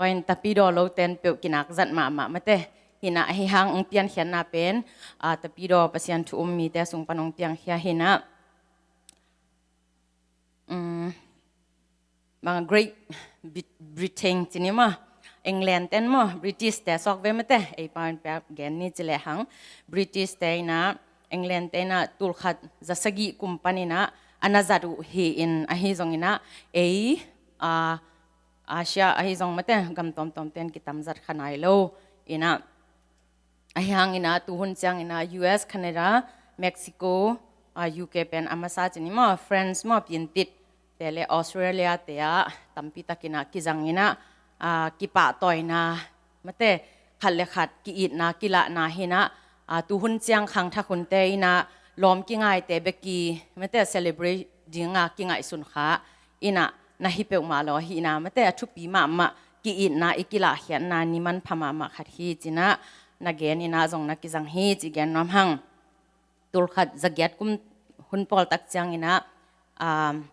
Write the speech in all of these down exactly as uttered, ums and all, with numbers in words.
Tua in tapidaw lo ten peuh kinak zat mahmah mate. Hinah ahi hang ong piankhiatna pen, a, tapidaw Pasian thu um mite sung pan ong piangkhia hinah. Um, bang Great Brit-, Britain ci ni maw, England ten maw, British te suak ve mate, ei pau in pia gen ni ci lehang, British te inah, England te inah tulkhat zasagih kum pan inah, a na zat uh hi in ahi zong inah, ei, a, Asia ahi zong mate, gam tawmtawm ten kitam zat kha nai lo inah. Ahi hang inah, tuhun ciang inah, U S, Canada, Mexico, a, U K pen a masa ci ni maw, France maw, Piantit te le Australia te ah, tampi tak inah, kizang inah, a, kipahtawina mate, khat le khat, ki-itna, kilahna hinah, a, tuhun ciang khangthak hunte inah, lawm kingaite bek i mate, celebrate dinga kingaihsun kha inah, na hi peuhmah lo ahi inah mate, a thupi mahmah, ki-itna, i kilahkhiatna, ni manpha mahmah khat hi ci inah, na gen inah zong na kizang hi ci gen nuam hang. Tulkhat zagiat kum hun pawl tak ciang inah, um,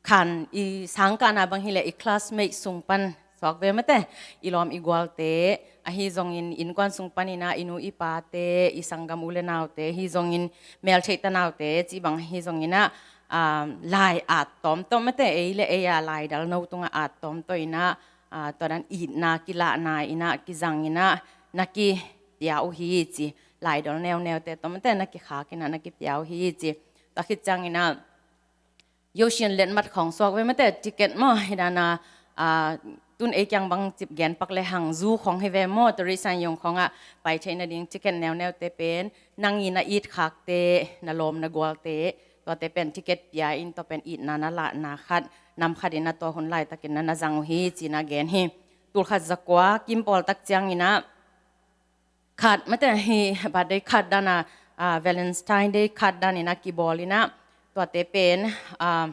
khan i sangkahna bang hileh i classmate sung pan suak ve mate, i lawm i gualte, ahi zongin innkuan sung pan inah, i nu i pate, i sanggam u le naute, ahi zongin meltheih tanaute, ci bang ahi zong inah, um, lai at tawmtawm mate, ei le ei a laidal no tungah at tawmtawm inah, a, tua dan itna, kilahna inah, kizang inah, na kipia uh hi ci, laidal neuneute tawm mate, na kikhak inah, na kipia uh hi ci. Tua khit ciang inah, Yosin letmat khawng suak ve mate, ticket maw, hi dana, a, tun ei kiang bang cip gen pak lehang, zoo khawng hi ve maw, Teresa Yong khawngah pai theih nading ticket neuneute pen, nang i na it khakte, na lawm na gualte, tuate pen ticket pia in, tua pen itna na lahna khat, nam khat inah tua hun laitakin na na zang uh hi ci inah gen hi. Tulkhat zakua kim pawl tak ciang inah, khat mate hi, birthday khat dana, a, Valentine Day khat dan inah kibawl inah, tuate pen, a,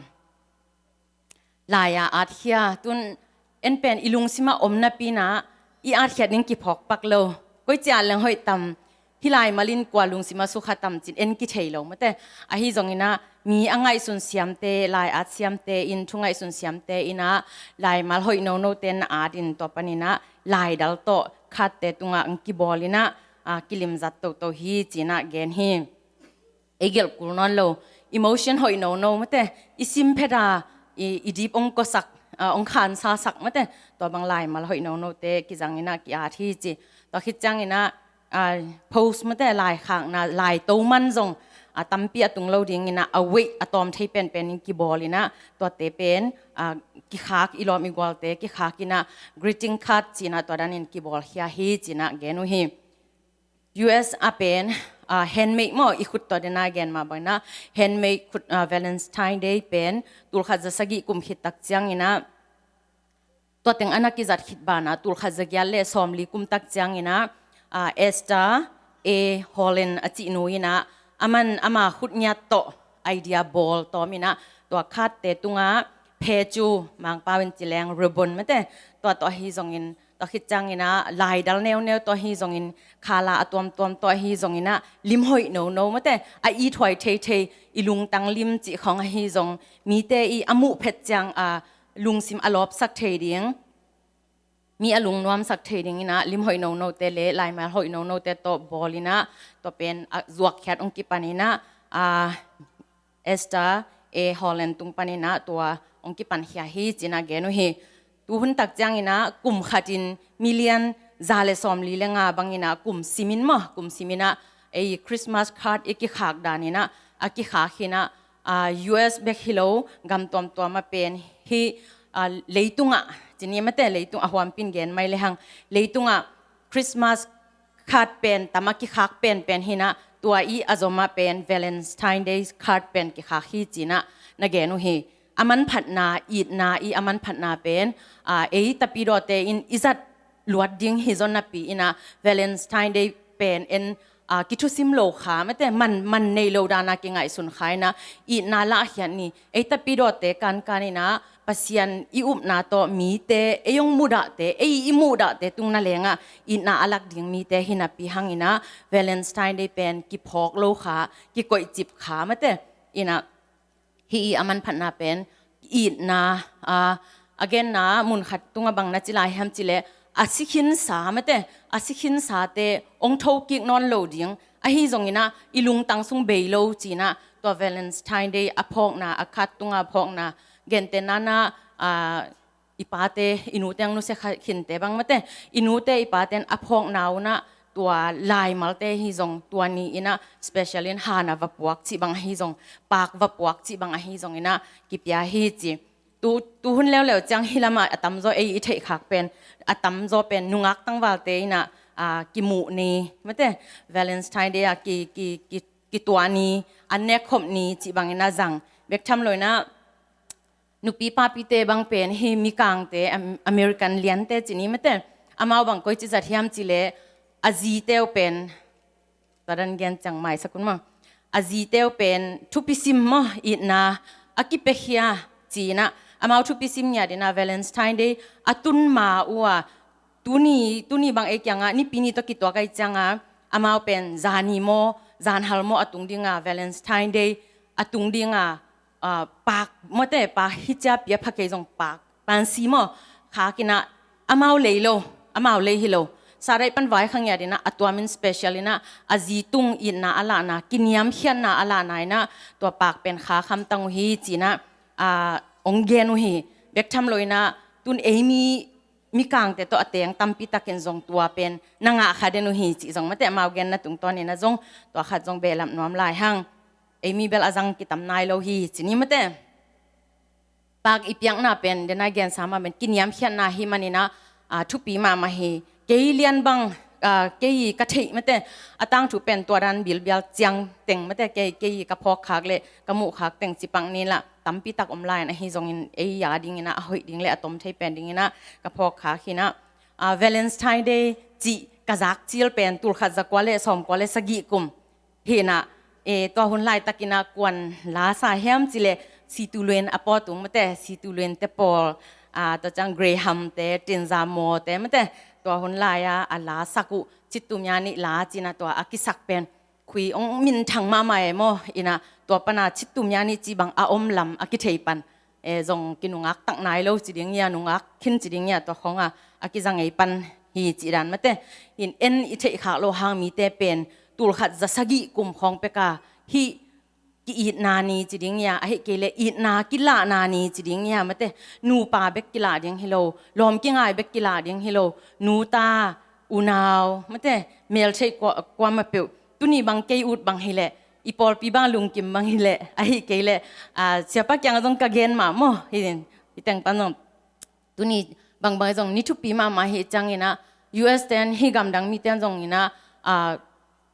lai-a atkhia, tun en pen i lungsimah om napi inah, i atkhiat ding kiphawk pak lo. Koici at leng hoih tam, hih laimal in kua lungsimah sukha tam ci-in en kithei lo mate. Ahi zong inah, mi a ngaihsun siamte, lai at siamte in, thu ngaihsun siamte inah, laimal hoih nonote na at in, tua pan inah, laidal tawh, khatte tungah ong kibawl inah, a, kilimzat toto hi ci inah gen hi. Ei gelh kul nawn lo, emotion hoih nono mate, i sim phet a, i, i dip ong kosak, a, ong khansasak mate, tua bang laimal hoih nonote kizang inah ki-at hi ci. Tua khit ciang inah, a, post mate, laikhakna, laito man zong, a, tampi a tung lo ding inah, a weight a tawm thei penpen in kibawl inah, tuate pen, a, kikhak, i lawm i gualte kikhak inah, greeting card ci inah, tua dan in kibawlkhia hi ci inah gen uh hi. U S a pen, a, handmade maw, i khut tawh dena gen mah bang inah, handmade khut, a, Valentine Day pen, tulkhat zasagih kum khit tak ciang inah, tua teng a na kizat khit banah, tulkhat zagiat le sawmli kum tak ciang inah, a, Esther A Holland a cih nu inah, aman ama khut ngiat tawh idea bawl tawm inah, tua khatte tungah, phe cu, Mangpau in ci leng ribbon mate, tua tawh ahi zongin, tua khit ciang inah, laidal neuneu tawh ahi zongin, khala a tuamtuam tawh ahi zong inah, lim hoih nono mate, a ithuai theithei, i lungtang lim cih khawng ahi zong, mite i a muh phet ciang a lungsim a lawpsak thei ding, mi a lungnuamsak thei ding inah, lim hoih nonote le laimal hoih nonote tawh bawl inah, tua pen a zuakkhiat ong kipan inah, a, Esther A Holland tung pan inah tua ong kipankhia hi ci inah gen uh hi. Tuhun tak ciang inah kum khat in million za le sawmli le nga bang inah kum sim in maw, kum sim inah ei Christmas card i kikhak dan inah a kikhak hi inah, a, U S bek hi lo, gam tuamtuam a pen hi, a, leitungah, ci ni mate, leitung a huampin gen mai lehang, leitungah Christmas card pen tam a kikhak penpen hi inah, tua i a zom a pen Valentine Day card pen kikhak hi ci inah na gen uh hi. A manphatna, itna i a manphatna pen, a, ei tapidawte in i zat luat ding hi zong napi inah, Valentine Day pen en, a, kithusim lo kha mate, man, man nei lo dana kingaihsun kha inah, itna lahkhiat ni, ei tapidawte kankan inah, Pasian i upna tawh mite, ei ong muhdahte, ei i muhdahte tung nalengah, itna a lak ding mite hi napi hang inah, Valentine Day pen kiphawk lo kha, kikoihcip kha mate, inah, hih i a manphatna pen, itna, a, A genna mun khat tungah bang na ci lai hiam cih leh, a si khinsa mate, a si khinsate hong thokik nawn lo ding, ahi zongin ah i lungtang sung bei lo ci-in ah, tua Valentine Day a phawkna, a khat tunga phawkna, gentehna-in ah, aa, i pate, i nute hong nusia kha khinte bang mate, i nute i pate in a phawkna un ah tua laimalte hi zong, tua ni-in ah special in han a va puak cih bang ahi zong, paak va puak cih bang ahi zongin ah kipia hi ci. Tu, tu hun leuleu ciang hih lamah a tamzaw ei i theih khak pen, a tamzaw pen nungak tangvalte in ah, aa, kimuh ni mate, Valentine Day ah ki, ki, ki, kituah ni, an nekkhop ni cih bangin ah zang. Bek tham loin ah nupi papite bang pen hih mikangte, Am-, American liante ci ni mate, amau bang koici zat hiam cih leh, a zite uh pen, tua dan gen ciang maisak un maw, a zite uh pen thupi sim maw, itna a kipiakhia ci-in ah, amau thupi sim ngiat in ah Valentine Day a tun ma uh a, tuni, tuni bang ei kiangah Nipi ni tawh kituak ahih ciangin, amau pen zani maw, zanhal maw a tung ding a, Valentine Day a tung ding a, aa, paak mate, paak hi cia, pia pha kei zong paak, paansi maw, khak in ah, amau lei lo, amau lei hi lo. Sa daih pan vaikhak ngiat in ah, a tuamin special in ah, a zi tung itna a lahna, kiniamkhiatna a lahna in ah, tua paak pen khak hamtang uh hi ci-in ah, aa, hong gen uh hi. Bek tham loin ah, tun ei mi, mikangte tawh a teng tampi takin zong tua pen na ngah kha den uh hi cih zong mate, amau genna tungtawnin ah zong tua khat zong behlap nuam lai hang. Ei mi bel a zang kitam nai lo hi ci ni mate. Paak i piakna pen, den a gensa mah pen kiniamkhiatna ahih manin ah, aa, thupi mahmah hi. Kei lian bang, aa, kei ka theih mate, a tangthu pen tua dan bilbial ciang teng mate, kei, kei ka phawk khak leh ka muh khak teng ci pak ni lah, tampi tak om lai-in, ahi zongin ei a dingin ah a hoih ding leh a tom thei pen dingin ah ka phawk khak hi-in ah, aa, Valentine Day cih ka zak cil pen tul khat za kua leh sawm kua leh sagih kum hi-in ah, e, tua hun laitakin ah kuan la sa hiam cih leh, Situ Luen a pawtung mate, Situ Luen te pawl, aa, tua ciang Graham te, Tin Za Maw te mate, tua hun lai-a a la sak uh, Cittumya Ni la ci-in ah tua a kisak pen, khui hong minthang mahmah e maw, in ah tua pan ah Cittumya Ni cih bang a om lam a kithei pan, e, zong kinungak tak nai lo ci ding hi-a, nungak khin ci ding hi-a, tua khawng ah a kiza ngei pan hi cih dan mate. In en i theih khak loh hang mite pen tul khat za sagih kum khawng pek a hih ki-itna ni ci ding hi-a, ahih kei leh itna kilahna ni ci ding hi-a mate. Nupa bek kilah ding hi lo, lawm kingai bek kilah ding hi lo, nu ta, unau mate, meltheih kua, kuamah peuh, tuni bang kei ut bang hi leh, i pawlpi bang lungkim bang hi leh, ahih kei leh, aa, siapa kiangah zong ka gen mah maw, hi, hi teng pan zong, tuni bangbang zong ni thupi mahmah ahih ciangin ah, U S ten, hih gamdang miten zongin ah, aa,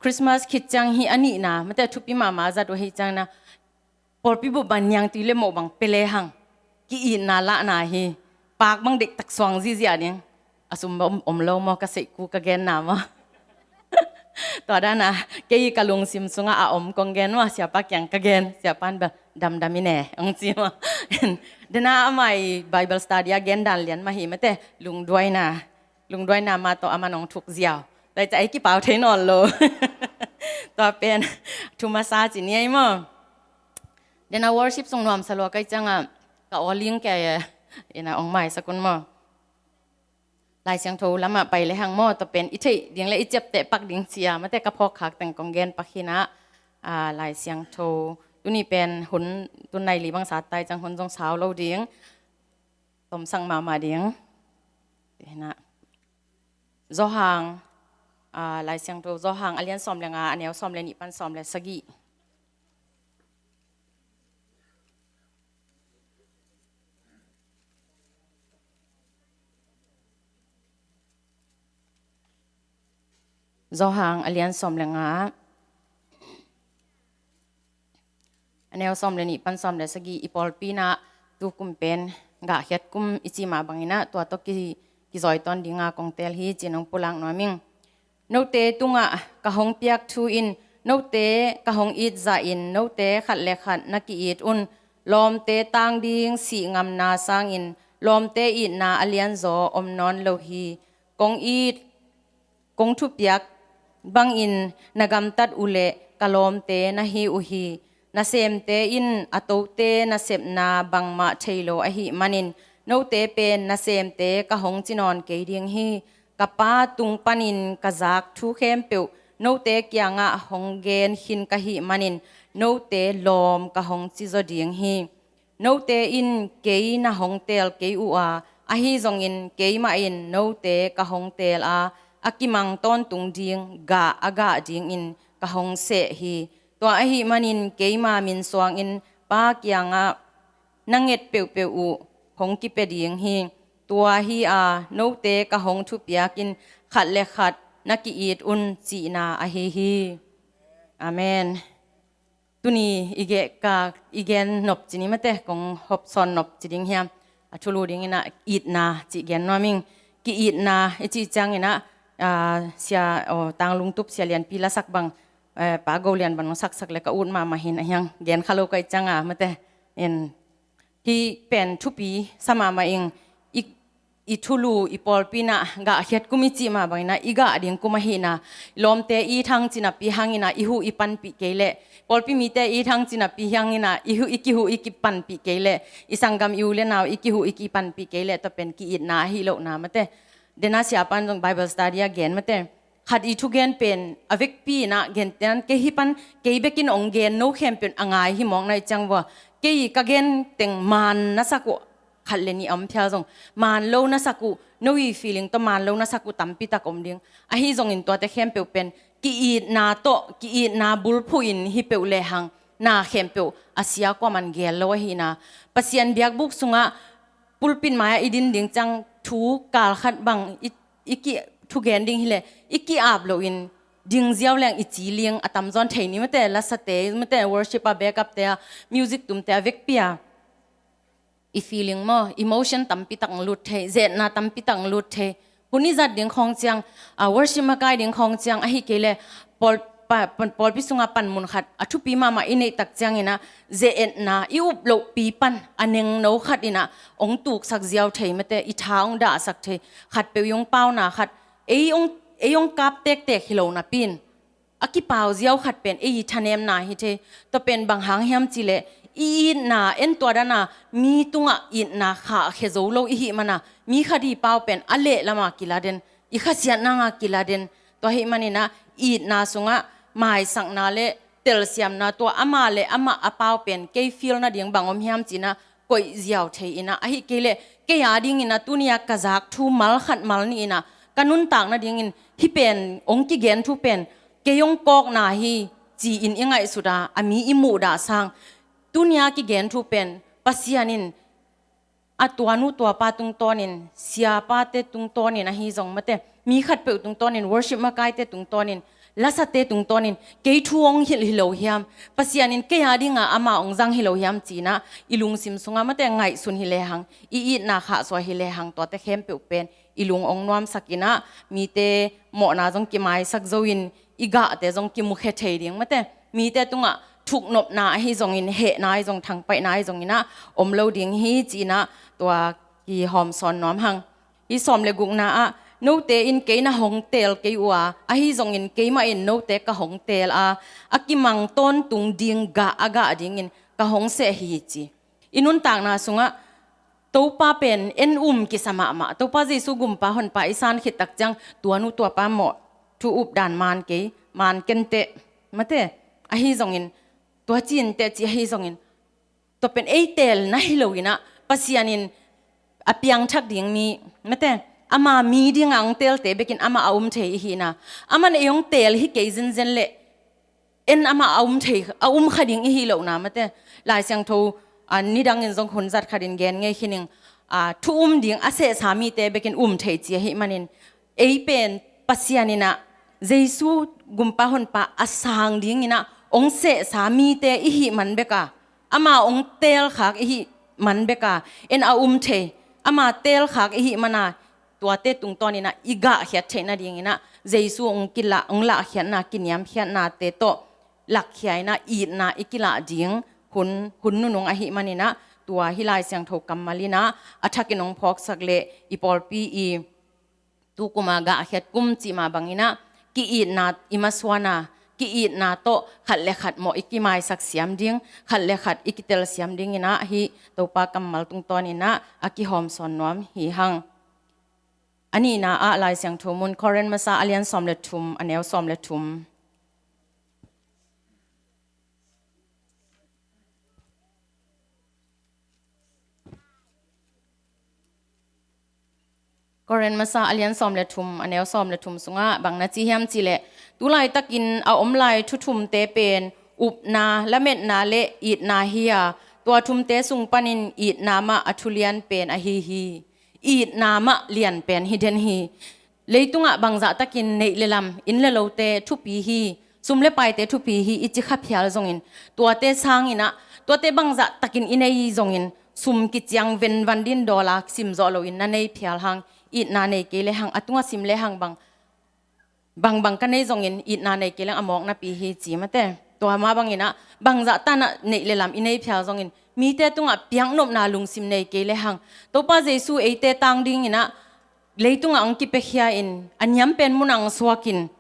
Christmas khit ciang hih a nihna mate thupi mahmah a zat uh ahih ciangin ah, pawlpi bup bang niangtui leh moh bang pia lehang, ki-itna lahna hi. Paak bang deihtak suang ziahziah ding. A sum bang om, om lo maw, ka seihku ka genna maw? Tua dan ah, kei ka lungsim sungah a om kong gen maw, siapa kiang ka gen, siapa in bel damdam in e hong ci maw? Den a amah i Bible study a gen dan lian mah hi mate, lungduaina. Lungduaina mah tawh amah in hong thuk ziau. Tua hi ciang ei kipau thei nawn lo. Tua pen thu masa ci ni ei maw? Den a worship sung nuamsa lua ka hih ciangah ka aw ling kei e. In ah hong maisak un maw? Lai Siangtho lamah pai lehang maw, tua pen i theih ding leh i ciapteh pak ding ci-a mate, ka phawk khak teng kong gen pak hi-in ah, aa, Lai Siangtho, tuni pen hun, tun nai li bang sa ta hi ciang hun zong sau lo ding. Tomsak mahmah ding. Hi-in ah, Johan, aa, Lai Siangtho Johan a lian sawm leh nga, a neu sawm leh nih pan sawm leh sagih. Johan a lian sawm leh nga, a neu sawm leh nih pan sawm leh sagih. I pawlpi in ah tu kum pen gahkhiat kum i cih mah bangin ah, tua tawh ki, kizawi tawn ding a kong teel hi ci-in hong pulak nuam ing. Note tungah ka hong piak thu in, note ka hong it zahin, note khat leh khat na ki-it un. Lawmte tang ding sih ngamna sangin lawmte itna a lianzaw om nawn lo hi. Kong it, kong thupiak bangin na gamtat uh leh ka lawmte na hi uh hi. Nasemte in a tote nasepna bangmah thei lo ahih manin, Note pen nasemte ka hong ci nawn kei ding hi. Ka Pa tung panin ka zak thu khempeuh note kiangah hong gen khin ka hih manin note lawm ka hong ci zaw ding hi. Note in kei na hong teel kei uh a, ahi zongin keimah in note ka hong teel a, a kimang tawntung ding gah a gah dingin ka hong seh hi. Tua ahih manin keima min suangin Pa kiangah na nget peuhpeuh uh hong kipia ding hi. Tua hi a, note ka hong thupiak in khat le khat na ki-it un cihna ahi hi. Amen. Tuni i geh ka i gen nop ci ni mate, kong hopsawn nop ci ding hiam? A thulu dingin ah itna cih gen nuam ing. Ki-itna i cih ciangin ah, ah, sia, oh, Tanglungtup sia lianpi lasak bang, eh, Pa Go Lian bang saksak le ka ut mahmah hi in a hiang gen kha lo ka ih cianga mate. In hih pen thupi sa mahmah ing. I, i thulu i pawlpi in ah gahkhiat kum i cih mah bangin ah i gah ding kum ahi in ah, i lawmte i it hang ci napi hangin ah i huh i panpih kei leh, pawlpi mite i it hang ci napi hangin ah i huh i kihuh i kipanpih kei leh, i sanggam i u le nau i kihuh i kipanpih kei leh, tua pen ki-itna ahi lohna mate. Dena siapan zong Bible study a gen mate. Khat i thugen pen a vekpi in ah gentehna kei hih pan kei bekin ong gen, no khempeuh in a ngai hi mawk na ih ciang vua. Kei ka gen teng maan na sak uh khat le nih a om phial zong, maan lo na sak uh, no i feeling tawh maan lo na sak uh tampi tak om ding. Ahi zongin tuate khempeuh pen ki-itna tawh, ki-itna bulphuh in hi peuh lehang na khempeuh a sia kuaman gel lo ahi in ah. Pasian biakbuk sungah pulpit mai-ah i din ding ciang thu kal khat bang i, i ki thugen ding hileh i ki-ap loin ding ziau leng i ci ling a tamzaw in thei ni mate, lasate mate, worship a backup te a, music tumte a vekpi a i feeling maw, emotion tampi tak lut thei, zetna tampi tak lut thei. Hun i zat ding khawng ciang, a, worship makai ding khawng ciang, ahi kei leh pawl, pa, pa, pawlpi sungah panmun khat a thupi mahmah i neih tak ciangin ah, ze-etna i up lohpi pan a nengno khat in ah ong tuksak ziau thei mate, i tha ong dahsak thei. Khatpeuh i ong pauna khat, ei ong, ei ong kap tektek hi lo napi in a kipau ziau khat pen ei i thanemna hi thei. Tua pen bang hang hiam cih leh i itna, en tua dan a mi tungah itna khahkhia zo lo i hih man a, mi khat i pau pen a lehlam a kila den, i khasiatna nga kila den. Tua ahih manin ah itna sungah maisakna le telsiamna, tua amah le amah a pau pen kei feel nading bang om hiam ci-in ah koih ziau thei in ah, ahi kei leh kei a dingin ah tuni a ka zak thu mal khat mal nih in ah ka nuntak nadingin hih pen ong kigen thu pen kei ong kawkna hi ci-in i ngaihsut a, a mi i muhdah sang. Tuni a kigen thu pen Pasian in a tuanu tuapa tungtawnin, siapate tungtawnin ahi zong mate, mi khatpeuh tungtawnin, worship makaite tungtawnin, lasate tungtawnin kei thu ong hilh hi lo hiam? Pasian in kei a dinga ama ong zang hi lo hiam ci-in ah i lungsim sungah mate ngaihsun hi lehang, i itna khahsuah hi lehang, tuate khempeuh pen i lung ong nuamsak in ah, mite mawhna zong kimaisak zo in, i gahte zong kimukhia thei ding mate, mite tungah thuknopna ahi zongin, hehna ahi zong, thangpaihna ahi zongin ah om lo ding hi ci-in ah, tua kihawmsawn nuam hang. Hih sawm le gukna ah, note in kei na hong teel kei uh a, ahi zongin keimah in note ka hong teel a, a kimang tawntung ding gah a gah dingin ka hong seh hi ci. I nuntakna sungah Topa pen en um kisa mahmah. Topa Jesu gumpa honpa i san khit tak ciang tuanu tuapa mawh thu up dan man kei, man kenteh mate, ahi zongin tua cinteh ci ahi zongin, tua pen ei teel na hi lo in ah Pasian in a piangthak ding mi mate, ama mi dinga ong teelte bekin ama a um thei i hi in ah, aman ei ong teel hi kei zenzen leh en ama a um thei, a um kha ding i hi lohna mate. Lai Siangtho, a, nidangin zong hun zat khatin gen ngei khin ing, a, thu um ding a sehsa mite bekin um thei ci ahih manin, ei pen Pasian in ah Jesu gumpa honpa a sang dingin ah ong sehsa mite i hih man bek a, ama ong teelkhak i hih man bek a, en a um thei, ama teelkhak i hih man a, tuate tungtawnin ah i gahkhiat theih nadingin ah Jesu ong kilah, ong lahkhiatna, kiniamkhiatnate tawh lakkhia in ah itna i kilah ding hun, hun nunung ahih manin ah, tua hih Lai Siangtho kammal in ah a thakin ong phawksak leh i pawlpi i tukuma gahkhiat kum cih mah bangin ah ki-itna i masuan a, ki-itna tawh khat le khat mawh i kimaisak siam ding, khat le khat i kitel siam ding in ah hih Topa kammal tungtawn in ah a kihawmsawn nuam hi hang. A nihna ah Lai Siangtho mun Korin masa a lian sawm le thum, a neu sawm le thum. Korin masa a lian sawm le thum, a neu sawm le thum sungah bang na ci hiam cih leh, tu laitakin a om lai thu thumte pen upna, lametna le itna hi a, tua thumte sung panin itna mah a thu lian pen ahi hi. Itna mah lian pen hi den hi. Leitungah bangzah takin neih le lam, inn le lote thupi hi, sum le paite thupi hi i ci kha phial zongin, tuate sang in ah, tuate bangzah takin i nei zongin, sum kiciang venvan din dawl a sim zawh loin na nei phial hang, itna nei kei le hang, a tungah sim le hang bang, bangbang ka nei zongin itna nei kei leng a mawk napi hi ci mate. Tua mah bang in ah, bangzah tan ah neih le lam i nei phial zongin, mite tungah piaknopna lungsim nei kei le hang, Topa Jesu eite tang ding in ah, leitungah hong kipiakhia in, a niam pen munah hong suakin,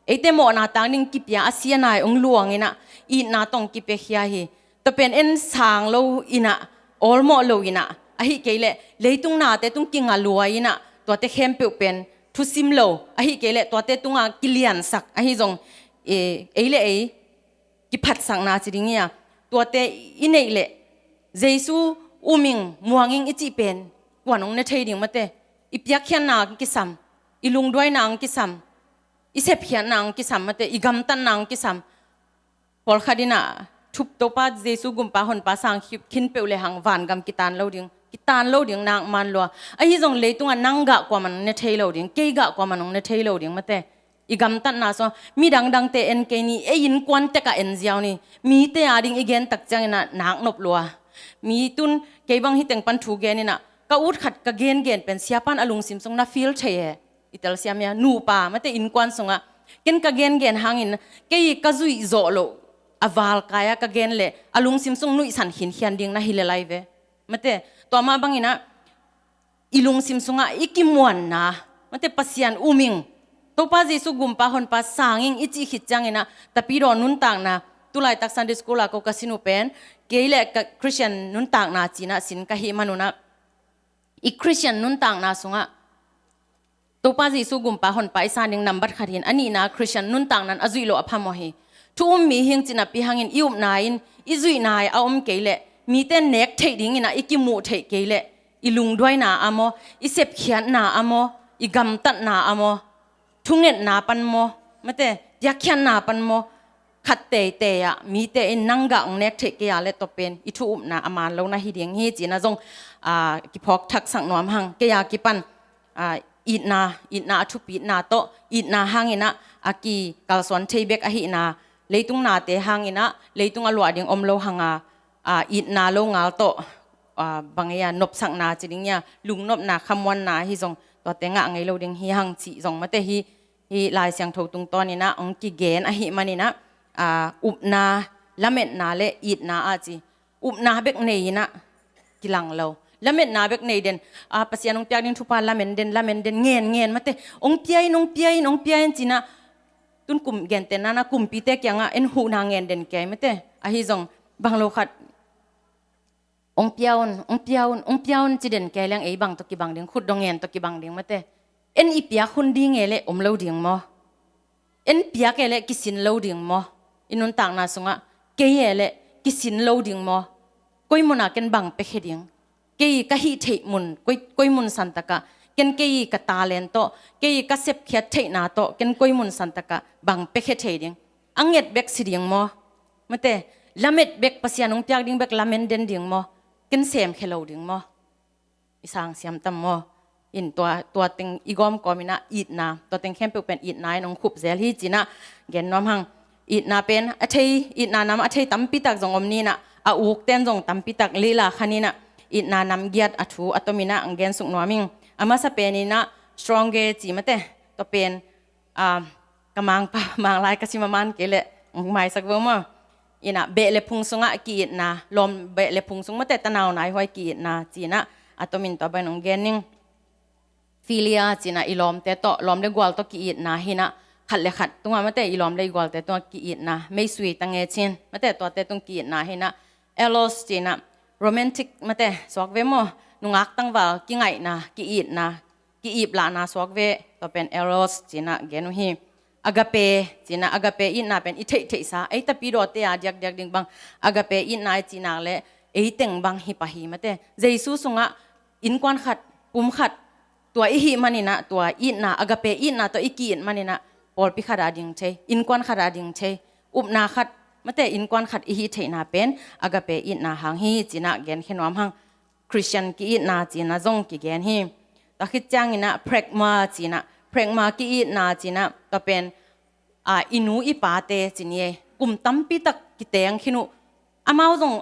eite mawhna tang ding kipia a si a nai hong luang in ah, itna tawh hong kipiakhia hi. Tua pen en sang lo in ah, awlmawh lo in ah, ahih kei leh leitung nate tung kinga luai in ah, tuate khempeuh pen thusim lo, ahih kei leh tuate tungah kiliansak ahi zong, e, ei le ei kiphatsakna ci ding hi a, tuate i neih leh Jesu um ing, muang ing i cih pen kuan hong ne thei ding mate? I piakkhiatna hong kisam, i lungduaina hong kisam, i sepkhiatna hong kisam mate, i gamtatna hong kisam. Pawlkhat in ah thup Topa Jesu gumpa honpa sang khip khin peuh le hang vangam kitan lo ding, kitan lo ding nak man lua. Ahi zong leitungah nang gah kuaman hong ne thei lo ding, kei gah kuaman hong ne thei lo ding mate. I gamtatna sung, mi dangdangte en kei ni, ei innkuan tekah en ziau ni. Mite a ding i gen tak ciangin ah nak nop lua. Mi tun kei bang hi teng pan thu gen in ah, ka ut khat ka gengen pen siapan a lungsim sung na feel thei e. I telsiam ia, nupa mate innkuan sungah ken ka gengen hangin, kei ka zuih zawh loh a valkai a ka gen leh a lungsim sung nuihsan khinkhian ding na hi le lai ve. Mate, tua mah bang in ah, i lungsim sungah i kimuanna, mate, Pasian um ing, Topa Jesu gumpa honpa sang ing i cih khit ciangin ah, tapidaw nuntakna, tu laitak Sunday school ah ko ka sin uh pen, kei le ka Christian nuntakna ci-in ah sin ka hih man un ah, i Christian nuntakna sungah Topa Jesu gumpa honpa i san ding nambat khat hi in, a nihna Christian nuntakna in a zuih loh a phamawh hi. Thu um mi hi ing cih napi hangin i upna in, i zuihna in a om kei leh, mite nek theih dingin ah i kimuh theih kei leh, i lungduaina ah maw, i sepkhiatna ah maw, i gamtatna ah maw, thungetna pan maw, mate, piakkhiatna pan maw, khat teitei ah mite in nang gah hong nek theih kei a leh tua pen i thu upna a man lo na hi ding hi ci-in ah zong, aa, kiphawk thaksak nuam hang. Kei a kipan, aa, itna, itna a thupitna tawh, itna hangin ah a kikalsuan thei bek ahihna, leitung nate hangin ah leitung a luah ding om lo hang a, aa, itna lo ngal tawh, aa, bang ei a, nopsakna ci ding ia, lungnopna, khamuanna ahi zong, tuate ngah ngei lo ding hi hang cih zong mate hi, hi Lai Siangtho tungtawn in ah hong kigen ahih manin ah, aa, upna, lametna le itna a ci. Upna bek nei in ah kilang lo. Lametna bek nei den, aa, Pasian hong piak ding thupha lamen den, lamen den, ngen, ngen mate. Hong pia in, hong pia in, hong pia in ci-in ah, tun kum gentehna-in ah kumpite kiangah en huhna ngen den kei mate. Ahi zong, bang lo khat hong pia un, hong pia un, hong pia un ci den kei leng ei bang tawh kibang ding, khutdawh ngen tawh kibang ding mate. En i piak hun ding e leh om lo ding maw? En piak e leh kisin lo ding maw? I nuntakna sungah kei e leh kisin lo ding maw? Koi munah ken bang piakhia ding? Kei ka hih theih mun, koi, koi mun santakah, ken kei ka talent tawh, kei ka sepkhiat theihna tawh, ken koi mun santakah bang piakhia thei ding? A nget bek si ding maw? Mate, lamet bek, Pasian hong piak ding bek lamen den ding maw? Ken semkhia lo ding maw? I sang siam tam maw? In tua, tua teng i gawmkawm in ah itna, tua teng khempeuh pen itna in hong khup zel hi ci-in ah gen nuam hang. Itna pen a thei, itna nam a thei tampi tak zong om ni in ah, a ukten zong tampi tak leila khan in ah, itna nam giat a thu a tom in ah hong gensuk nuam ing. A masa pen in ah stronger ci mate, tua pen, aa, ka mangpa, Manglai ka sim a man kei leh hong maisak vo maw. In ah beh le phung sungah ki-itna, lawm, beh le phung sung mate, tanau nai huai ki-itna ci-in ah a tom in tua bang hong gen ning. Philia ci-in ah i lawmte tawh, lawm le gual tawh ki-itna hi in ah, khat le khat tungah mate, i lawm le i gualte tungah ki-itna, meisui ta nge cin mate, tuate tung ki-itna hi inah, eros ci inah, romantic mate suak ve maw, nungak tangval kingaihna, ki-itna, ki-iplahna suak ve, tua pen eros ci inah gen uh hi. Agape ci inah, agape itna pen i theihtheihsa, ei tapidawte a diakdiak ding bang agape itna i cih nak leh ei teng bang hi pah hi mate. Jesu sungah innkuan khat, pum khat, tua i hih man inah, tua itna, agape itna tawh i ki-it man inah, pawlpi khat a ding thei, innkuan khat a ding thei, upna khat mate, innkuan khat i hih theihna pen agape itna hang hi ci inah genkhia nuam hang. Khristian ki-itna ci inah zong kigen hi. Tua khit ciang inah phregma ci inah, phregma ki-itna ci inah, tua pen, a, i nu i pate ci ni ei, kum tampi tak kiteng khin uh, amau zong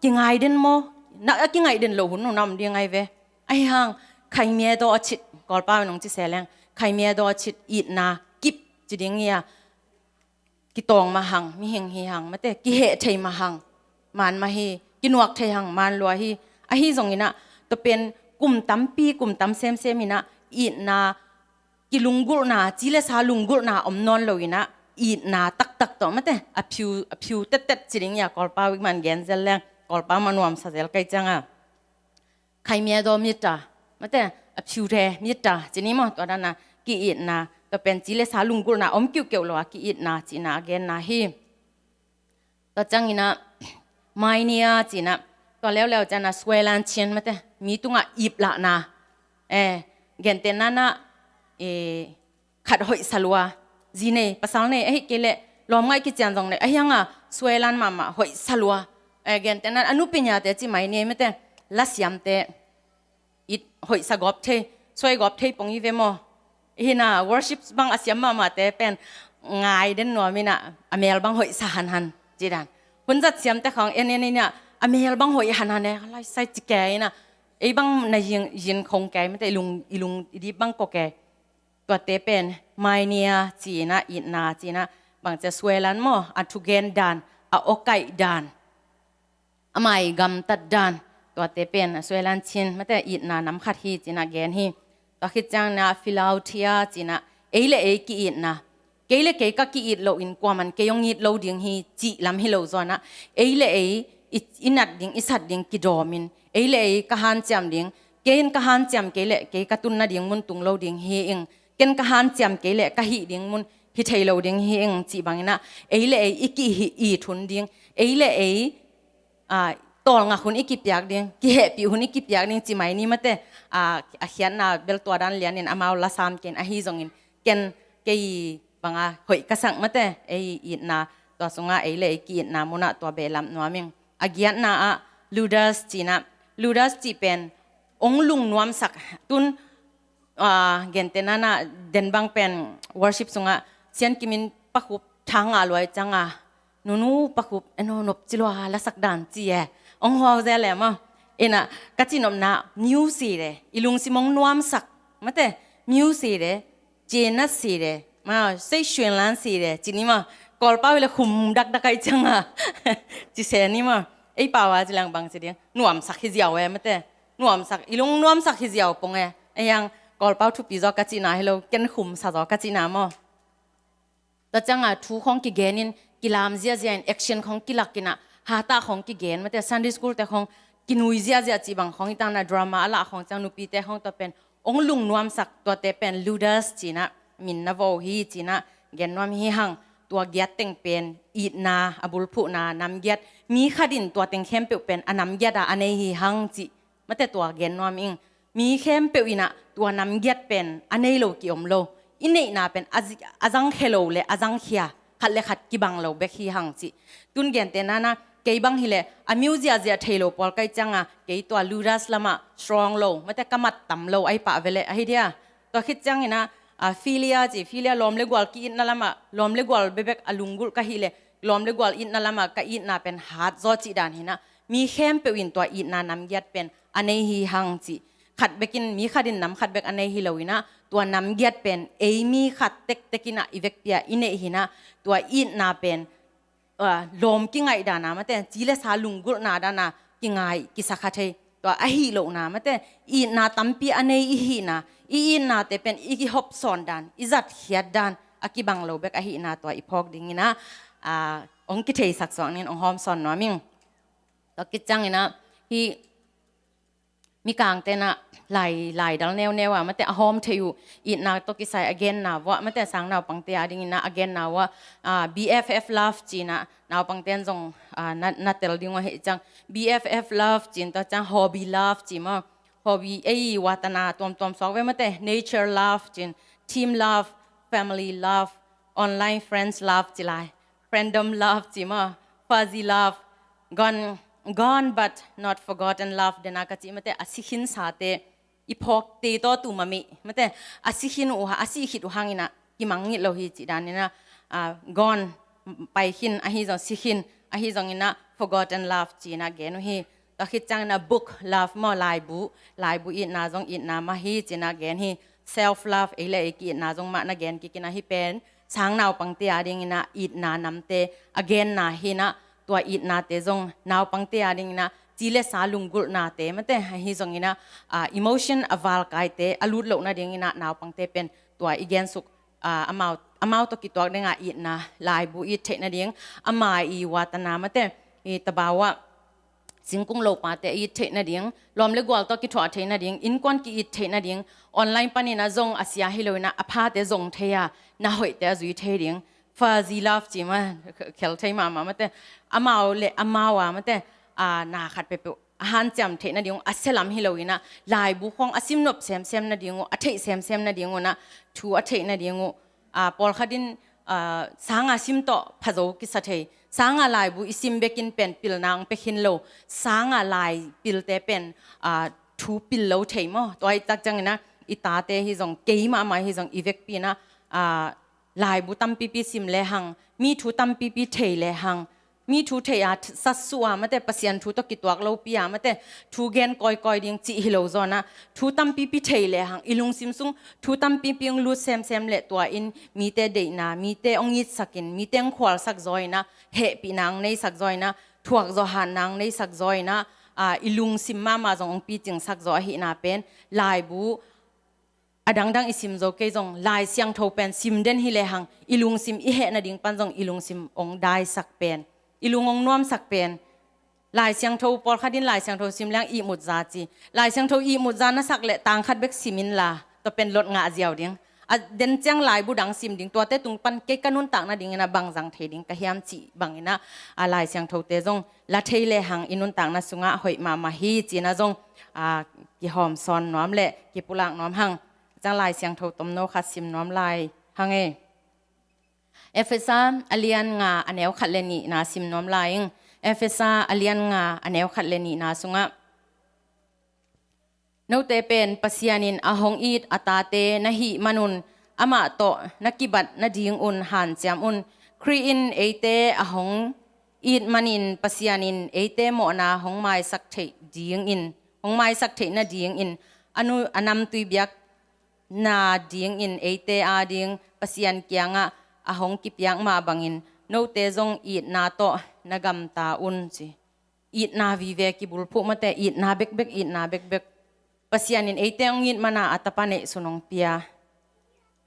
kingai den maw, na a kingaih den loh hun uh na om ding ai ve. Ahi hang, khaimia daw a cit, Kawlpau in hong ci se leng, khaimia daw a cit itna kip ci ding hi a, kitawng mah hang, mihing hi hang mate, kiheh thei mah hang, man mah hi, kinuak thei hang, man lua hi. Ahi zong inah, tua pen kum tampi, kum tam semsem inah, itna, kilunggulhna, ci le sa lunggulhna om nawn lo inah, itna taktak tawh mate, a phiu, a phiu tettet ci ding hi a, Kawlpau i man gen zel leng, Kawlpau mah nuamsa zel kai ciang a. Khaimia daw mitta mate, a phiu the mitta ci ni maw, tua dan a ki-itna, tua pen ci le sa lunggulhna om kiuhkeuh lo a ki-itna ci inah a genna hi. Tua ciang inah, mainia ci inah, tua leuleu ciang inah suelan cin mate, mi tungah iplahna, eh, gentehna inah, eh, khat hoihsa lua, zi nei, pasal nei, ahi kei leh lawmngaih kician zong nei, ahi hang a suelan mahmah, hoihsa lua, eh, gentehna inah, a nupi niate ci mai ni ei mate, lasiamte, it hoihsa gawp thei, suai gawp thei pong hi ve maw. Hi inah, worship bang a siam mahmahte pen ngai den nuam inah, a mel bang hoihsa hanhan ci dan. Hunzat siamte khawng en en inah, a mel bang hoih hanhan e, laisai ci ke inah, ei bang na yin, yin khong ke mate, i lung, i lung i dip bang ko ke. Tuate pen mainia ci inah, itna ci inah, bang ci a, suelan maw, a thugen dan, a awkaih dan, a mai gamtat dan, tuate pen a suelan cin mate, itna nam khat hi ci inah gen hi. Tua khit ciang inah philautia ci inah, ei le ei ki-itna, kei le kei ka ki-it loh in kuaman kei hong it lo ding hi cih lam hi lo zaw inah, ei le ei i, i nat ding, i sat ding kidawm in, ei le ei ka hanciam ding, kei in ka hanciam kei leh kei ka tunna ding mun tung lo ding hi ing, ken ka hanciam kei leh ka hih ding mun hi thei lo ding hi ing cih bang inah, ei le ei i ki-it hun ding, ei le ei, a, tawlngak hun i kipiak ding, kihehpih hun i kipiak ding ci mai ni mate, a, a khiatna bel tua dan lian in amau la sam kei in, ahi zongin ken kei bang a hoih ka sak mate, ei itna, tua sungah ei le ei ki-itna munah tua behlap nuam ing. A giatna ah Ludas ci inah, Ludas cih pen hong lungnuamsak, tun, a, gentehna inah, den bang pen worship sungah Sian Kim in Pakhup thang a luai ciang a, nunu Pakhup, eno nop ci lua, lasak dan ci e, hong huau zel e maw. Inah, ka ci nopna, miu si de, i lungsim hong nuamsak mate, miu si de, cina si de, ma, sei suenlan si de ci ni maw. Kawlpau hi le khum dakdak ai ciang a ci se ni maw. Ei pau a ci leng bang ci ding, nuamsak hi ziau e mate, nuamsak, i lung nuamsak hi ziau pong e. Ahi hang, Kawlpau thupi zaw ka cihna hi lo, ken khumsa zaw ka cihna maw. Tua ciang a thu khawng kigen in, kilam ziazia in, action khawng kilak inah, hatah khawng kigen mate, Sunday school te khawng kinui ziazia cih bang khawng, i tangna drama a lah khawng ciang, nupite khawng tua pen hong lungnuamsak, tuate pen Ludas ci inah min na vo hi ci inah gen nuam hi hang. Tua giat teng pen itna a bulphuhna nam giat, mi khat in tua teng khempeuh pen a nam giat a a nei hi hang cih mate, tua gen nuam ing. Mi khempeuh inah tua nam giat pen a nei lo ki-om lo. I neihna pen a zi-, a zangkhia lo le a zangkhia, khat le khat kibang lo bek hi hang cih. Tun gentehna inah, kei bang hi le a miu ziazia thei lo pawl kai ciang a, kei tua Ludas lamah strong lo mate, ka mat tam lo ai pah ve le, ahi dia. Tua khit ciang inah, a, philia ci, philia lawm le gual ki-itna lamah, lawm le gual bekbek a lunggulh ka hih le, lawm le gual itna lamah ka itna pen hat zaw cih dan hi inah, mi khempeuh in tua itna nam giat pen a nei hi hang cih. Khat bek in, mi khat in nam khat bek a nei hi lo inah, tua nam giat pen ei mi khat tektek inah i vekpi a i neih hi inah, tua itna pen, a, lawm kingaih dan a mate, ci le sa lunggulhna dan a kingai, kisakha thei, tua ahi lohna mate, itna tampi a nei i hihna, i itnate pen i kihopsawn dan, i zatkhiat dan, a kibang lo bek ahihna tua i phawk dingin ah, ah, hong kitheisak suak ning, hong hawmsawn nuam ing. Tua khit ciangin ah hih mikangte'n ah lai, laidal neuneu ah mate a hawm thei uh itna tawh kisai a genna vuah mate sang naupangte a dingin ah a genna vuah, ah, B F F love ci-in ah naupangte'n zong, ah, na, na tel ding uh ahih ciang B F F love ci-in, tua ciang hobby love ci maw. Hobby ei watana tuamtuam suak ve mate, nature love ci-in, team love, family love, online friends love ci lai, frienddom love ci maw, fuzzy love, gone, gone but not forgotten love, dena ka cih mate a si khinsate i phawkte tawh tu mamih mate, a si khin uh, a si khit uh hangin ah kimang ngit lo hi cih danin ah, ah, gone, pai khin, ahi zong si khin, ahi zongin ah forgotten love ci-in ah gen uh hi. Tua khit ciangin ah book love maw, laibu, laibu itna zong itna mah hi ci-in ah gen hi. Self love, ei le ei ki-itna zong mah na gen kik in ah hih pen sang naupangte a dingin ah itna namte a genna hi-in ah, tua itnate zong naupangte a dingin ah ci le sa lunggulhnate mate, ahi zongin ah, ah, emotion a valkaite a lut loh nadingin ah naupangte pen tua i gensuk, ah, amau, amau tawh kituak ding a itna laibu it theih nading, ama i watana mate, i tabaw ah singkung lopate it theih nading, lawm le gual tawh kithuah theih nading, innkuan ki-it theih nading, online panin ah zong a sia hi loin ah a phate zong thei a, na hoihte a zui thei ding, fuzzy love ci maw, khel thei mahmah mate, amau le amau a mate, ah, na khat peuhpeuh a hanciam theih nading uh, a sia lam hi loin ah laibu khawng a sim nop semsem nading uh, a theih semsem nading uh, na thu a theih nading uh, ah, pawlkhat in, ah, sang a sim tawh phazo kisa thei, sang a laibu i sim bekin pen pilna hong pia khin lo, sang a lai pilte pen, ah, thu pil lo thei maw. Tua ahih tak ciangin ah i tate hi zong, kei mahmah hi zong i vekpi-in ah, ah, laibu tampipi sim le hang, mi thu tampipi thei le hang, mi thu thei a, sat suh a mate, Pasian thu tawh kituak lopi a mate, thu gen kawikawi ding cih hi lo zawn ah thu tampipi thei le hang, i lungsim sung thu tampipi hong lut semsem le tua in mite deihna, mite hong itsakin, mite hong khualsak zaw in ah, hehpihna hong neisak zaw in ah, thuakzawh hatna hong neisak zaw in ah, ah, i lungsim mahmah zong hong picingsak zaw ahihna pen laibu a dangdang i sim zo kei zong, Lai Siangtho pen sim den hi le hang, i lungsim i heh nading pan zong i lungsim hong daisak pen, i lung hong nuamsak pen. Lai Siangtho, pawlkhat in Lai Siangtho sim leng ihmut za ci. Lai Siangtho ihmut za na sak le tang khat bek sim inla, tua pen lot ngah ziau ding. A den ciang laibu dang sim ding, tuate tung pan kei ka nuntak nadingin ah bang zang thei ding ka hiam cih bangin ah, a Lai Siangthote zong la thei le hang i nuntakna sungah hoih mahmah hi ci-in ah zong, ah, kihawmsawn nuam le kipulak nuam hang. Ciang Lai Siangtho tomno khat sim nuam lai hang e. Efesa a lian nga a neu khat le nihna sim nuam lai ing. Efesa a lian nga a neu khat le nihna sungah, note pen Pasian in a hong it a tate na hih manun amah tawh na kibat nadingun hanciam un. Khrih in eite a hong it manin Pasian in eite mawhna hong maisak theih dingin, hong maisak theih nadingin a nu, a namtui biak nadingin eite ading Pasian kiangah a hong kipiak mah bangin note zong itna tawh na gamta un ci. Itna vive kibulphuh mate, itna bekbek, itna bekbek. Pasian in eite hong it mana a tapa neihsun hong pia.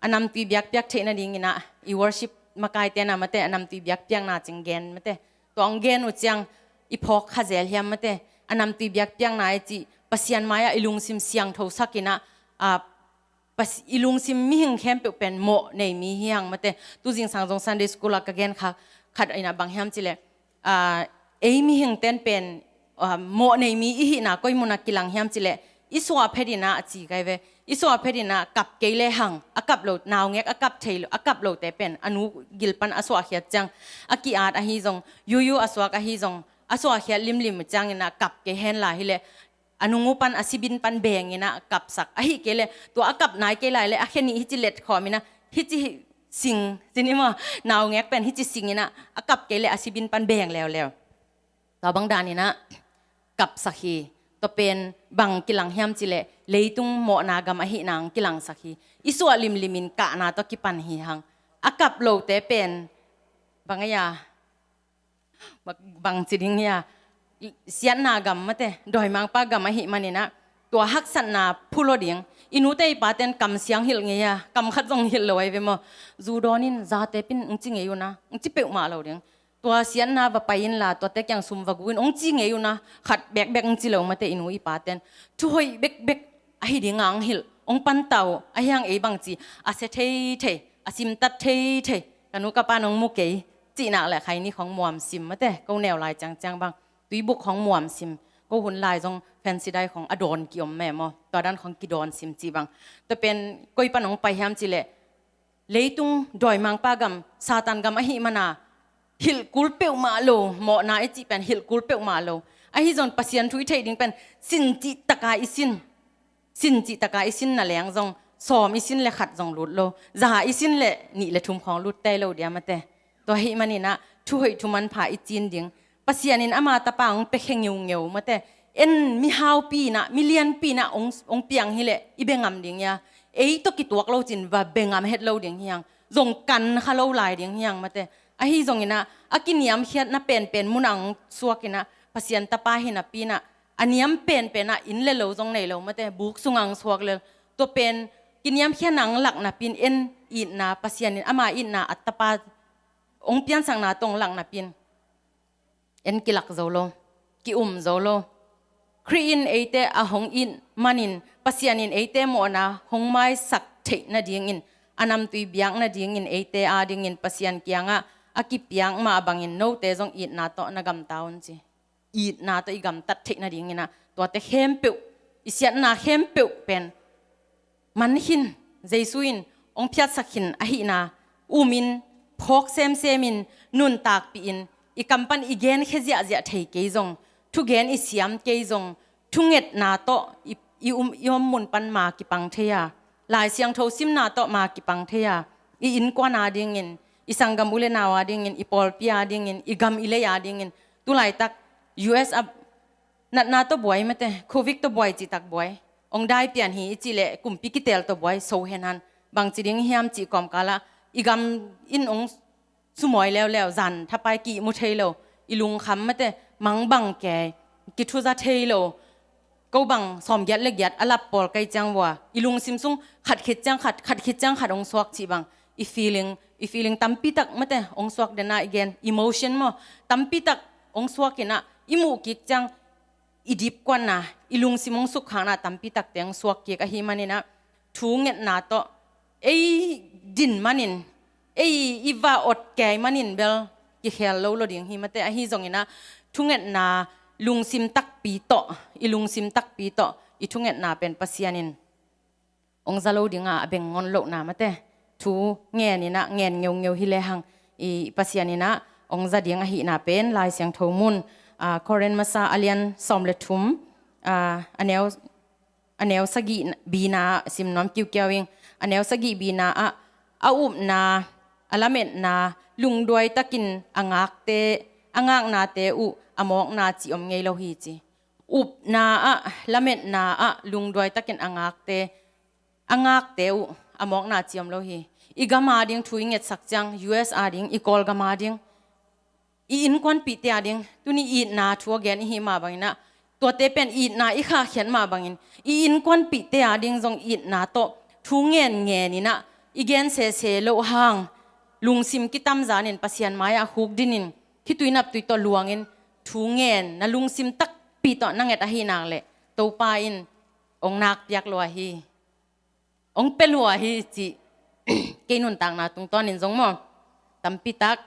A namtui biakpiak theih nadingin ah i worship makaite na mate, a namtui biakpiakna cing gen mate. Tua hong gen uh ciang i phawk kha zel hiam mate. A namtui biakpiakna i cih Pasian mai-ah i lungsim siangtho sakin ah, ah, Pas-, i lungsim mihing khempeuh pen mawh nei mi hi hang mate. Tu zingsang zong Sunday school ah ka gen kha khat in ah bang hiam cih leh, ah, ei mihing ten pen, ah, mawh nei mi i hihna koi mun ah kilang hiam cih leh, i suah phet in ah a ci kai ve. I suah phet in ah kap kei le hang, a kap lo, naungek a kap thei lo, a kap lote pen a nu gil pan a suahkhiat ciang a ki-at ahi zong, yuyu a suak ahi zong, a suahkhiat limlim ciangin ah kap kei hen la hi leh, a nung uh pan a sibin pan beng in ah kapsak. Ahih kei leh tua a kap nai kei lai leh a khe nih hici let khawm in ah hici sing, ci ni maw, naungek pen hici sing in ah a kap kei leh a sibin pan beng leuleu. Tua bang dan in ah kapsak hi. Tua pen bang kilang hiam cih leh leitung mawhna gam ahih nang kilangsak hi. I suah limlim in kahna tawh kipan hi hang. A kap lote pen bang a, bang ci ding hia, siatna gam mate, dawimangpa gam ahih manin ah tua haksatna phulawh ding. I nute i paten kam siang hilh ngei a, kam khat zong hilh lo ahi ve maw. Zu dawn in, zate pin, ong ci ngei un a, ong ci peuhmah lo ding. Tua siatna va pai inla, tuate kiang sum va gu in, ong ci ngei un a, khat bekbek ong ci lo mate i nu i paten. Thu hoih bekbek ahi ding a ong hilh, ong panta uh, ahi hang ei bangci, a sia theithei, a simtat theithei, ka nu ka pa nong mu kei, cihnak le khaini khong muam sim mate, ko neu lai ciangciang bang, tuibuk khong muam sim, ko hun lai zong fancy dai khong a dawn ki om me maw, tua dan khong ki dawn sim cih bang. Tua pen koi pan ong pai hiam cih leh, leitung dawimangpa gam, Satan gam ahi mana, hilh kul peuhmah lo, mawhna i cih pen hilh kul peuhmah lo. Ahi zong Pasian thu i theih ding pen, sin cih taka i sin. Sin cih taka i sin na leng zong, sawm i sin le khat zong lut lo. Za i sin le nih le thum khong lut tei lo dia mate. Tua hi maninah, thu hoih thu manpha i cin ding. Pasian in ama tapa ong pia khe ngeungeu mate. En mihaupi inah, milianpi inah ong, ong piang hi leh i bengam ding ia. Ei tawh kituak lo cin va bengam het lo ding hiang. Zong kan kha lo lai ding hiang mate. Ahi zonginah, a kiniamkhiatna penpen munah ong suak inah, Pasian tapa hi napi inah, a niam penpen ah inn le lo zong nei lo mate, buk sungah ong suak lel. Tua pen, kiniamkhiatna ong lak napi in en itna, Pasian in ama itna a tapa ong piansakna tawh ong lak napi in en kilak zo lo, ki-um zo lo. Khrih in eite a hong it manin, Pasian in eite mawhna hong maisak theih nadingin, a namtui biak nadingin eite adingin Pasian kiangah a kipiak mah bangin note zong itna tawh na gamta un ci. Itna tawh i gamtat theih nadinginah, tuate khempeuh, i siatna khempeuh pen man khin, Jesu in ong phiatsak khin ahihna, um in, phawk semsem in, nuntakpih in, i kam pan i gen khia ziahziah thei kei zong, thugen i siam kei zong, thungetna tawh i, i um, i om mun pan ma kipang thei a, Lai Siangtho simna tawh ma kipang thei a, i innkuan adingin, i sanggam u le nau adingin, i pawlpi adingin, i gam i lei adingin, tulaitak U S a natna tawh buai mate, Covid tawh buai, citak buai. Ong dai pian hi i cih leh kumpi kitel tawh buai, so hen han. Bangci ding hiam cih kawmkalah, i gam in ong sumawi leuleu, zan thapai ki mu thei lo. I lungkham mate, mangbang kei, kithuza thei lo. Ko bang sawmgiat le giat a lap pawl kai ciang vua. I lungsim sung khat khit ciang khat, khat khit ciang khat ong suak cih bang. I feeling, i feeling tampitak mate, ong suak dena i gen, emotion maw. Tampitak ong suak inah, i muh kik ciang, i dipkuanna, i lungsim ong sukkhakna tampitak teng suak kik ahi maninah, thu ngetna tawh, ei din manin, ei i va ot kei manin bel, kikhel lo lo ding hi mate ahi zonginah, thungetna lungsim takpi tawh, i lungsim takpi tawh, i thungetna pen Pasian in ong za lo dinga a beng ngon lohna mate. Thu ngen inah, ngen ngeungeu hi lehang, i Pasian inah ong za ding ahihna pen Lai Siangtho mun, a, Korin masa a lian sawm le thum, a, a neu, a neu sagih bina ah sim nuam kiukiau ing. A neu sagih bina ah, a upna, a lametna, lungduai takin a ngakte, a ngaknate uh a mawkna cih om ngei lo hi ci. Upna ah, lametna ah, lungduai takin a ngakte, a ngakte uh a mawkna cih om lo hi. I gam ading thu i ngetsak ciang, U S ading, i Kawlgam ading, i innkuanpihte ading, tuni itna thu a gen i hi mah banginah, tuate pen itna i khahkhiat mah bangin, i innkuanpihte ading zong itna tawh thu ngen ngen inah, i gen sese loh hang, lungsim kitamzanin Pasian mai-ah hukdinin, khitui naptui tawh luangin, thu ngen na lungsim takpi tawh na nget ahi nak leh, Topa in ong nakpiak lua hi. Ong pia lua hi cih, kei nuntakna tungtawnin zong maw, tampitak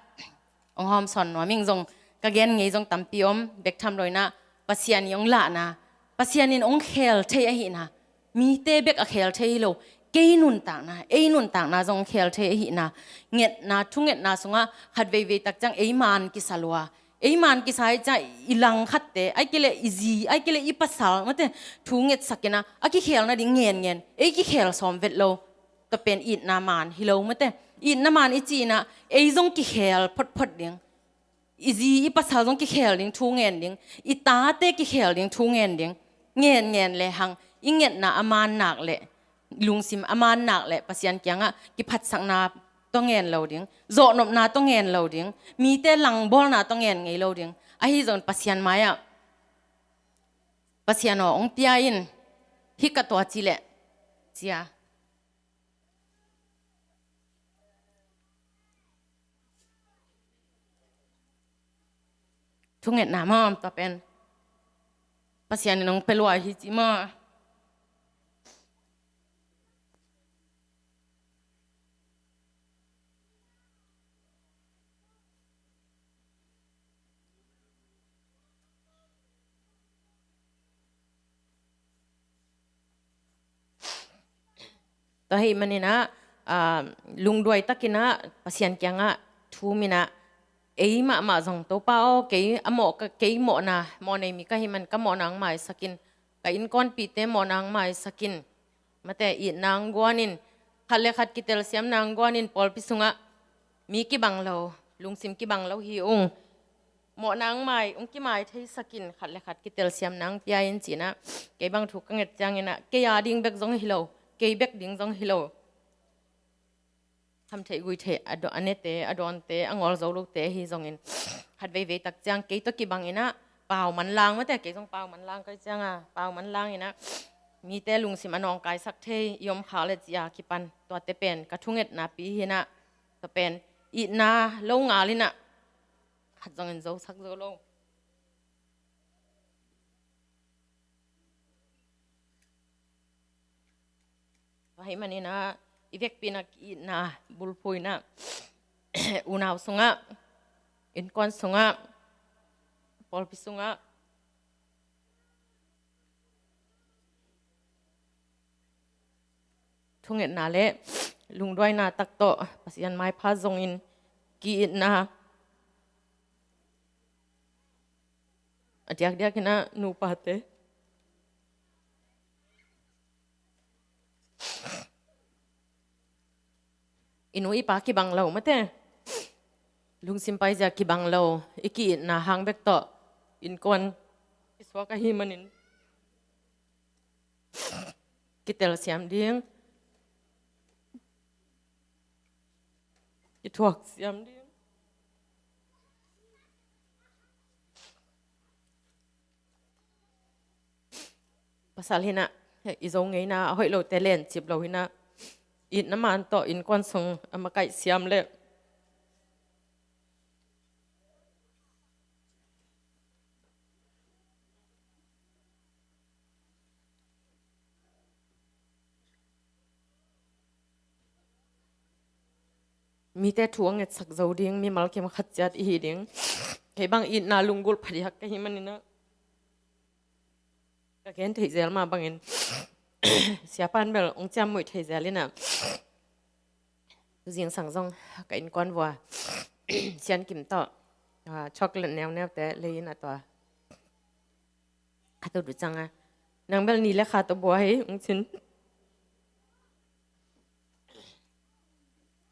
ong hawmsawn nuam ing zong, ka gen ngei zong tampi om, bek tham loinah, Pasian i ong lahna, Pasian in ong khel thei ahihna, mite bek a khel thei hi lo, kei nuntakna, ei nuntakna zong khel thei ahihna, ngetna, thungetna sungah khat veivei tak ciang ei maan kisa lua. Ei maan kisa hi ciang i langkhatte, ai kei le i zi, ai kei le i pasal, mate, thu ngetsak inah, a kikhel nading ngenngen, ei kikhel sawm vet lo. Tua pen itna maan hi lo mate. Itna maan i ci inah, ei zong kikhel photphot ding. I zi i pasal zong kikhel ding thu ngen ding. I tate kikhel ding thu ngen ding. Ngen ngen lehang, i ngetna a maan nak leh, lungsim a maan nak leh, Pasian kiangah kiphatsakna tawh ngen lo ding, zawhnopna tawh ngen lo ding, mite langbawlna tawh ngen ngei lo ding. Ahi zong Pasian mai-ah, Pasian aw, ong pia in, hi ka tua ci leh, Sia. Thungetna maw, tua pen Pasian in hong pia lua hi ci maw. Tua ahih manin ah, ah, lungduai takin ah Pasian kiangah thum in ah, ei mahmah zong Topa aw, kei a mawh ka, kei mawhna, mawh nei mi ka hih man ka mawhna hong maisak in, ka innkuanpihte mawhna hong maisak in, mate, itna hong guan in, khat le khat kitelsiamna hong guan in, pawlpi sungah mi kibang lo, lungsim kibang lo hi ung. Mawhna hong mai, hong kimai theisak in, khat le khat kitelsiamna hong pia in ci-in ah, kei bang thu ka nget ciangin ah, kei a ding bek zong hi lo, kei bek ding zong hi lo, khamtheih guihtheih a do-, a nete, a dawnte, a ngawl zo lote ahi zongin, khat veivei tak ciang kei tawh kibang in ah, pau manlang, mate, kei zong pau manlang ka hih ciang ah, pau manlang in ah, mite lungsim a nawngkaisak thei i om kha le ci-a kipan, tuate pen ka thungetna pi hi in ah, tua pen itna lo ngal in ah, khat zongin zosak zo lo. Tua ahih manin ah, i vekpi in ah ki-itna bulphuh in ah, unau sungah, innkuan sungah, pawlpi sungah, thungetna le lungduaina tak tawh Pasian maipha zongin ki-itna, a diakdiak in ah nupate, i nu i pa kibang lo, mate, lungsim paizia kibang lo, i ki-itna hang bek tawh innkuan kisuak ahih manin, kitelsiam ding, kithuak siam ding. Pasal hi in ah, i Zo ngeina a hoih lote lencip lo hi in ah, itna man tawh innkuan sung a makaih siam leh, mite thu a ngetsak zo ding mimal kim khat ciat i hi ding. Kei bang itna lunggulh phadiak ka hih manin ah, ka gen theih zel mah bangin, siapan bel hong ciammuih thei zel in ah, zingsang zong ka innkuan vua Sian Kim tawh, ah, chocolate neuneute lei in ah, tua ka tawh duh ciang ah, nang bel ni le kha tawh buai, hong ci in.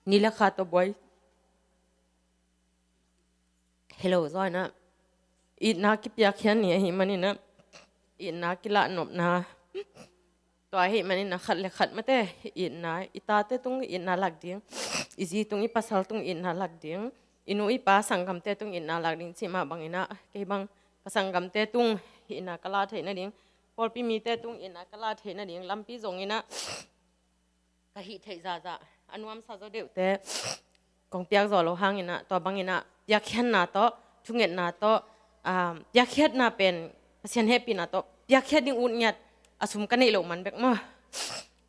Ni le kha tawh buai. Hello, zaw in ah, itna kipiakkhiat ni ahih manin ah, itna kilahnopna, tua ahih manin ah, khat le khat, mate, itna, i tate tung itna lak ding, i zi tung, i pasal tung itna lak ding, i nu i pa sanggamte tung itna lak ding cih mah bangin ah, kei bang ka sanggamte tung itna ka lah theih nading, pawlpi mite tung itna ka lah theih nading lampi zongin ah, ka hih theih zahzah, a nuamsa zaw deuhte kong piak zawh lo hangin ah, tua bangin ah piakkhiatna tawh, thungetna tawh, ah, piakkhiatna pen Pasian hehpihna tawh piakkhiat ding ut ngiat, a sum ka neih loh man bek maw,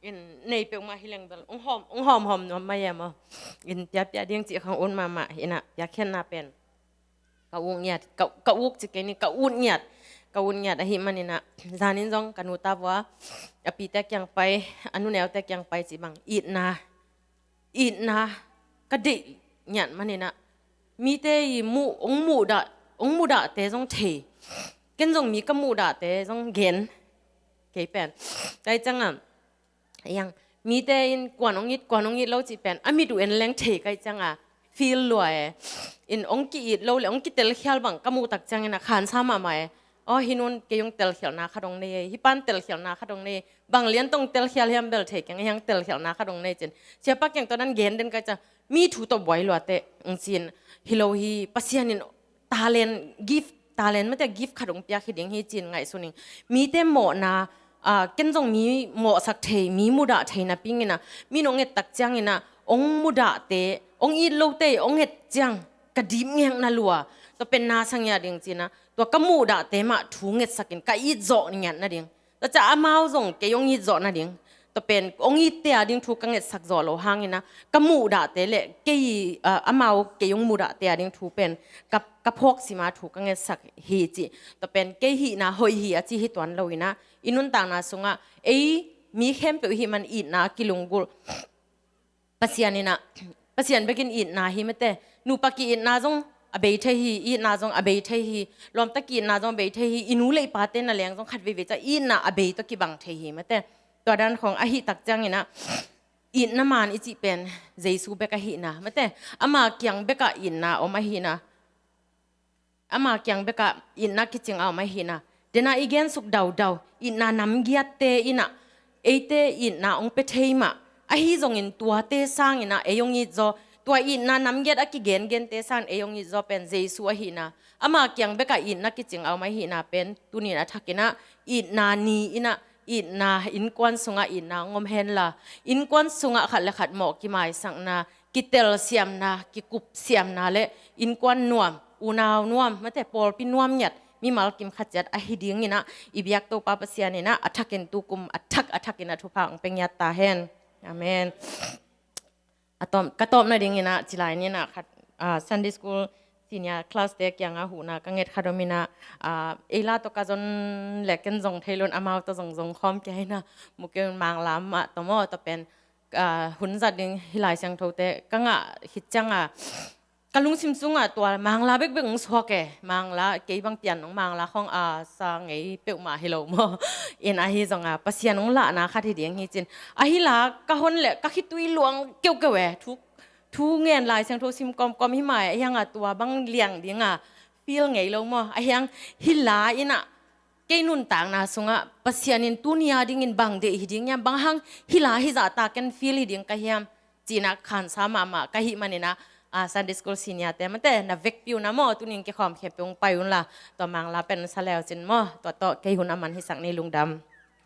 in nei peuhmah hi leng bel hong hawm, hong hawmhawm nuam mai e maw, in piapia ding cih khang ut mahmah hi in ah, piakkhiatna pen ka ut ngiat, ka, ka ut ci kei ni, ka ut ngiat, ka ut ngiat ahih manin ah, zanin zong ka nu ta vua, a pite kiang pai, a nuneute kiang pai cih bang, itna, itna ka deih ngiat manin ah, mite i muh, hong muhdah, hong muhdahte zong thei, ken zong mi ka muhdahte zong gen, kei pen. Tua ciang ah, yang, mite in kuan hong it, kuan hong it lo cih pen a mit uh en leng thei ka hih ciang ah, feel lua e. In hong ki-it lo le hong kitelkhial bang ka muh tak ciangin ah khansa mahmah e. Aw, hih nun kei hong telkhialhna khat hong nei e, hih pan telkhialhna khat hong nei e. Bang lian tawh hong telkhial hiam bel thei keng, hiang telkhialhna khat hong nei cin. Siapa kiang tawh nan gen den ka hih ciang, mi thu tawh buai lua teh, hong ci-in, hi lo hi, Pasian in talent, gift, talent, mate, gift khat hong piak hi ding hi ci-in ngaihsun ing. Mite mawhna Ah, ken zong mi mawhsak thei, mi mudah thei napi inah, mi nong et tak ciang inah, ong mudahte, ong it lote, ong et ciang, ka dip ngek na lua. Tua pen na sang ia ding ci inah, tua ka muhdahte mah thu ngetsak in, ka it zawh ngiat nading. Tua ciang amau zong kei ong it zawh nading. Tua pen ong itte a ding thu ka ngetsak zawh lo hang inah, ka muhdahte le kei, ah, amau kei ong muhdahte a ding thu pen ka, ka phawk sima thu ka ngetsak hi ci. Tua pen kei hihna hoih hi a ci hi tuan lo inah, i nuntakna sungah ei mi khempeuh hih man itna a kilunggulh. Pasian inah, Pasian bekin itna hi mate. Nupa ki-itna zong a bei thei hi, itna zong a bei thei hi. Lawmta ki-itna zong a bei thei hi. I nu le i pate na leng zong khat veivei ciang itna a bei tawh kibang thei hi mate. Tua dan khong ahi tak ciang inah, itna man i cih pen Jesu bek ahihna mate. Ama kiang bekah itna om ahihna. Ama kiang bekah itna kicing a om ahihna. Dena i gensuk daudau, itna namgiatte inah, eite itna ong pe thei mah. Ahi zongin tuate sang inah ei ong it zaw. Tua itna namgiat a kigengente sang ei ong it zaw pen Jesu ahihna. Ama kiang bekah itna kicing a om ahihna pen tunin a thak inah, itna ni inah, itna innkuan sungah itna ong om henla, innkuan sungah khat le khat mawh kimaisakna, kitelsiamna, kikupsiamna le innkuan nuam, unau nuam mate, pawlpi nuam ngiat, mimal kim khat ciat ahi ding inah, i biak Topa Pasian inah a thakin tukum a thak a thak inah thupha ong pe ngiat ta hen. Amen. A tawm, ka tawm nading inah, ci lai ni inah khat, ah, Sunday school senior class te kiangah huhna ka nget khat om inah, ah, ei la tawh ka zon le ken zong thei lo in, amau tawh zong zong khawm kei inah, mu kei un, Mangla mah tawh maw, tua pen, ah, hun zat ding hi Lai Siangthote ka ngah khit ciangah, ka lungsim sungah tua Mangla bekbek ong suak e. Mangla, kei bang pian ong Mangla khong a sa ngei peuhmah hi lo maw. In ahi zongah Pasian ong lahna khat hi ding hi cin. Ahi la ka hon le ka khitui luang keukeu e. Thu, thu ngen, Lai Siangtho sim kawmkawm hi mai, ahi hangah tua bang liang dingah feel ngei lo maw. Ahi hang hih la inah, kei nuntakna sungah Pasian in tuni a dingin bang deih hi ding hiam, bang hang hih la hih zahta ken feel hi ding ka hiam, ci inah khansa mahmah ka hih man inah, ah, Sunday school senior te mate, na vekpi un a maw, tunin kikhawm khempeuh ong pai unla, tua Mangla pen sa leu cin maw, tua tawh kei hun a man hisak ni, lungdam.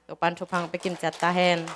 Topan thupha ong pe kim ciat ta hen.